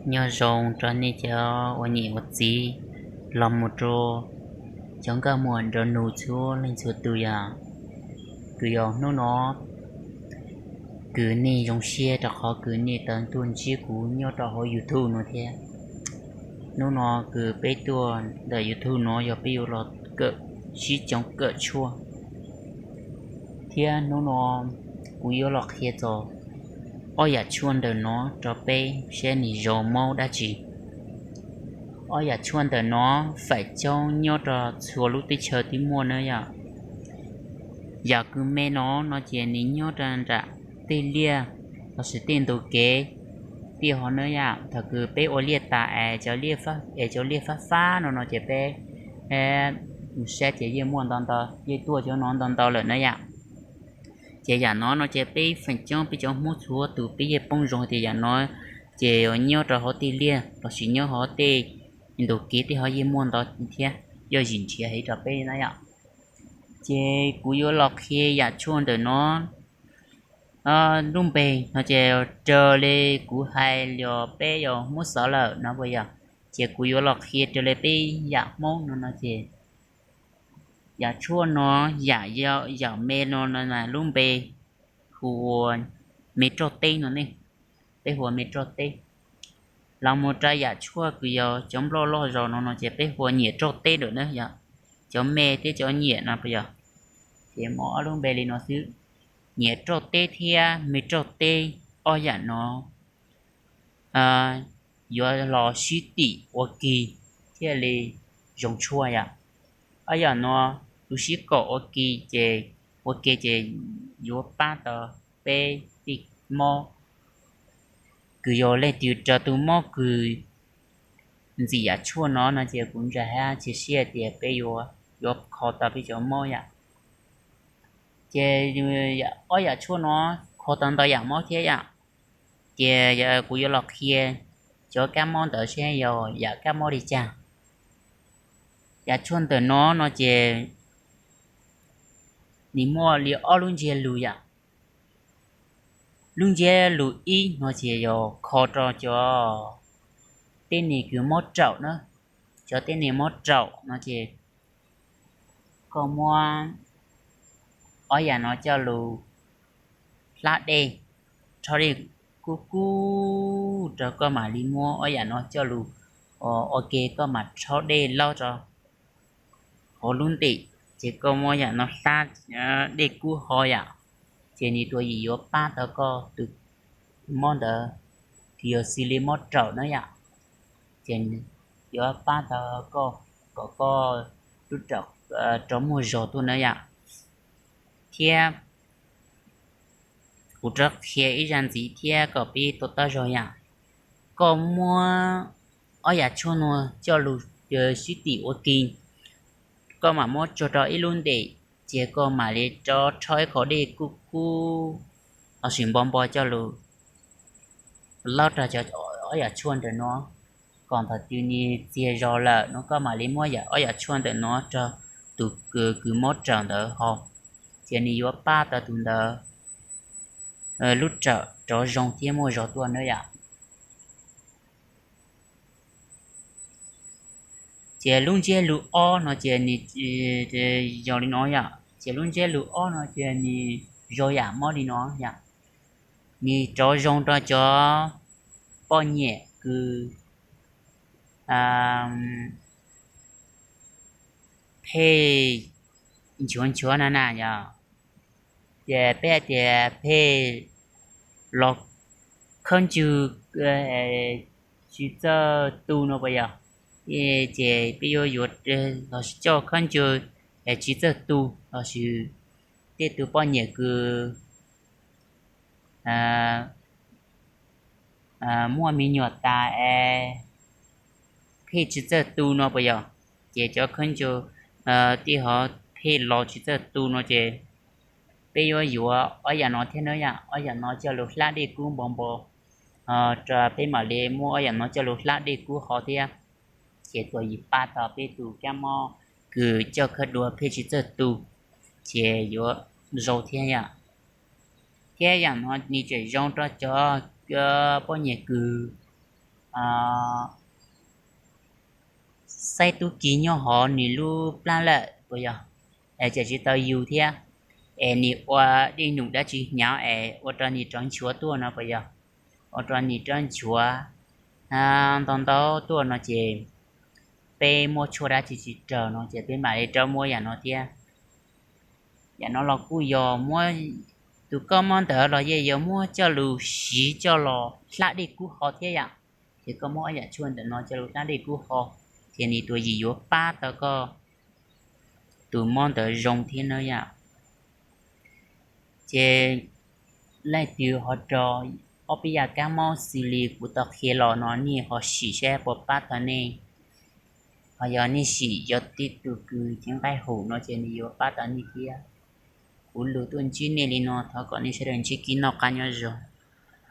Nyob zoo rau nej cov ua niam ua txiv los mus rau cov nkauj muam nraug nus txhua leej txhua tus yom. Kws yog hnub no kws nej zoo siab rau qhov kws nej tau tuaj ntsib kuv nyob rau hauv YouTube no thiab. Hnub no kws peb tuaj ntawm YouTube no yog peb yuav los kawm, sib coob kawm tshuaj. Thiab hnub no kuv yuav los qhia txog ob yam tshuaj ntawm no rau peb saib nws zoo mob dab tsi. Ob yam tshuaj ntawm no faim coob nyob rau txhua lub teb chaws twb muaj na yom. Yam kws me no no ces nws nyob rau nram tej liaj lossis tej ntug kev tej ho na yom. Thaum kws peb ua liaj tas es cov liaj fab fab no no ces peb mus saib ces yeej muaj ntau ntau, yeej tuaj cov no ntau ntau lawm na yom. Ces yam no no ces peb feem coob peb cov Hmoob txhua tus peb yeej paub zoo tias yam no ces nyob rau hauv tej liaj lossis nyob hauv tej ntug kev tej ho yeej muaj ntau thiab, yog zim nrhiav heev rau peb na yom. Ces kuv yuav los qhia yam tshuaj ntawm no lub npe no ces raws li kuv hais los peb yog Hmoob xov lawm no puas yog. Ces kuv yuav los qhia raws li peb yam Hmoob no no ces yam tshuaj no, yam, yam me no no lub npe hu ua me roj teb no ne. Peb hu ua me roj teb. Los mus rau yam tshuaj kws yog cov nploj loj zos no no ces peb hu ua nyiam roj teb lawm na yom. Cov me thiab cov nyiam no puas yog. Ces muaj ob lub npe li no xwb. Nyiam roj teb thiab me roj teb, ob yam no yuav los sib tim ua ke thiaj li zoo tshuaj yom. Ob yam no kuv sib kom ua ke ces, ua ke ces yuav pab tau peb tej mob. Kws yog leej twg raug tus mob kws ntxim yam tshuaj no no ces kuv ntshai hab cia siab tias peb yuav, yuav kho tau peb cov mob yom. Ces ob yam tshuaj no kho tau ntau yam mob thiab yom. Ces kuv yuav los qhia cov kab mob ntawd seb yog yam kab mob li cas. Yam tshuaj ntawm no no ces nws muaj li ob lub ntsiab lus yom. Lub ntsiab lus ib no ces yog kho rau cov tej neeg kws mob raum na. Cov tej neeg mob raum no ces koj muab ob yam no coj lug hlab dej, rhaub dej kub kub rau, koj mam li muab ob yam no coj lug ua ke, koj mam rhaub dej laub rau hauv lub ntim, ces koj muab yam no hlab dej kub ho yom, ces nws tuaj yim yuav pab tau koj tus mob ntawd, kws yog xws li mob raum na yom, ces yuav pab tau koj kom koj lub raum rov muaj zog tuaj na yom. Thiab kuv rov qhia ib zaj ntxiv thiab kom peb to taub zog yom. Koj muab ob yam tshuaj nuav coj lug sib tim ua ke, koj mam muab tsuag rau ib lub ntim, ces koj mam li rov rhaub ib qho dej kub kub lossis npo npo coj lug laub rau cov ob yam tshuaj ntawm no, kom thaum twg nws txiag zog lawm no koj mam li muab yam ob yam tshuaj ntawm no rau tus kws mob raum ntawd haus, ces nws yuav pab tau tus ntawd lub raum rov zoo thiab muaj zog tuaj na yom. Ces lub ntsiab lus ob no ces nws zoo li no yom, ces lub ntsiab lus ob no ces nws zoo yam mob li no yom. Nws rov zoo rau cov poj niam kws pheej nchuav nchuav na na yom. Ces peb hais tias pheej los khawb ntswg tsis txawj tu no puas yog? Ces peb yuav yuav los coj khawb ntswg tsis txawj tu lossis tej tus poj niam kws muaj me nyuam tas es pheej tsis txawj tu no puas yog? Ces cov khawb ntswg tej ho pheej los tsis txawj tu no ces peb yuav yuav ob yam no thiab na yom. Ob yam no coj lug hlab dej kub npo npo, rau peb mam li muab ob yam no coj lug hlab dej kub ho thiab, ces tuaj yim pab tau peb tus kab mob kws coj khawb dua pheej tsis txawj tu, ces yuav zoo thiab yom. Thiab yam no nws tseem zoo rau cov poj niam kws saib tub ki nyob hauv nws lub plab lawm puas yog? Es tseem tsis tau yug thiab, es nws ua dej num dab tsi hnyav es ua rau nws rov nchuav tuaj no puas yog? Ua rau nws rov nchuav ntau ntau tuaj no ces peb muab tshuaj dab tsi tsis raug no ces peb mam li rov muab yam no thiab. Yam no los kuj yog muab, tus koj mob ntawd los yeej yog muab coj lug siv coj los hlab dej kub ho thiab yom. Ces koj muab ob yam tshuaj ntawm no coj lug hlab dej kub ho, ces nws tuam yim yuav pab tau koj tus mob ntawd zoo thiab na yom. Ces leej twg ho raug ob peb yam kab mob xws li kuv tau qhia los no nej ho sim saib puas pab tau nej. Ho yog nej sim yog tej tus kws ceev nqaij hum no ces nws yuav pab tau nej thiab. Kuv lug tuaj ntsib nej li no, thov kom nej sawv daws ntsib kev noj qab nyob zoo.